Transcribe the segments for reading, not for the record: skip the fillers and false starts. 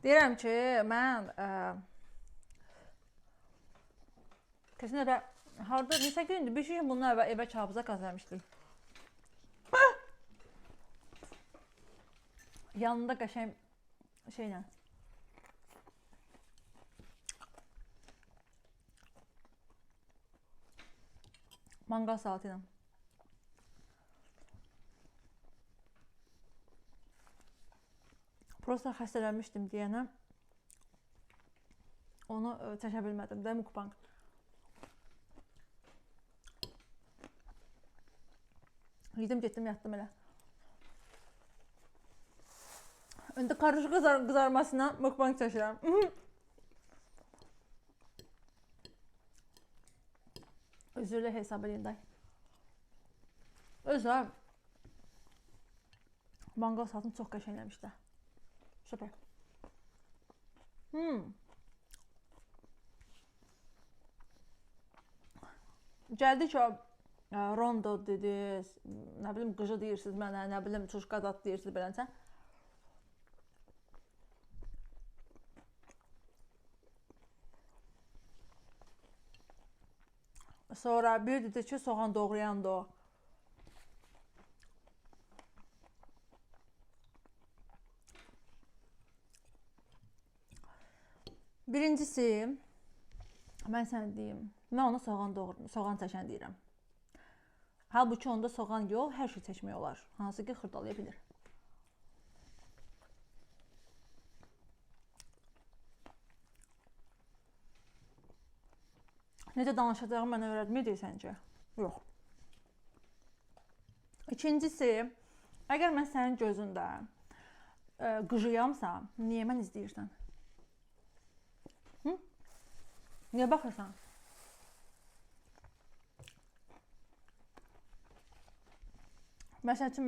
Deyirəm ki, mən keçən dəfə harda neçə gündür, bir gün bundan əvvəl evə kabıza qazanmışdık. Yanında qəşəng şeylə. Manqal salatı ilə. Prosta xəstələnmişdim deyənə onu çəkə bilmədim də mukbang. Yedim, getdim, yatdım elə. İndi karışıq qızarmasına mukbang çəkirəm. Üzürlü hesab edin day. Özü manqal salatını çox qəşəngləmişdi. Süper. Gəldi ki, rondo dediniz, nə bilim qıcı deyirsiniz mənə, nə bilim çuşka zat deyirsiniz beləncə. Sonra bir dedi ki, soğan doğrayandı o. Birincisi, mən sənə deyim, mən ona soğan çəkən deyirəm. Halbuki onda soğan yox, hər şey çəkmək olar. Hansı ki, xırdalaya bilir. Necə danışacağımı mənə öyrətmir deyirsən ki? Yox. İkincisi, əgər mən sənin gözündə qıcıyamsa, niyə mən izləyirsən? Hı? Niyə baxırsan? Məsəl üçün,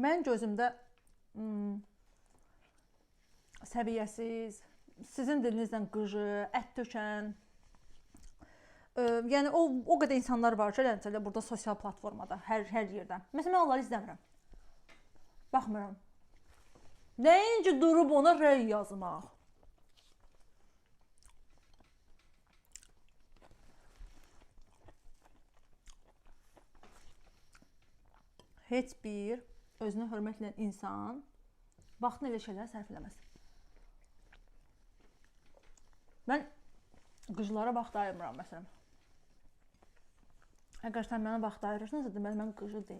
mən gözümdə səviyyəsiz, sizin dilinizlə qıcı, ət tökən, yəni o qədər insanlar var ki, elə burada sosial platformada, hər yerdə. Məsələn, mən onları izləmirəm. Baxmıram. Nəinki durub ona rəy yazmaq. Heç bir özünü hörmət edən insan vaxtını elə şeylərə sərf eləməz. Mən qıcılara vaxt ayırmıram, məsələn. Əgər sən mənə vaxt ayırırsansa, deməli, mən qıcı deyiləm.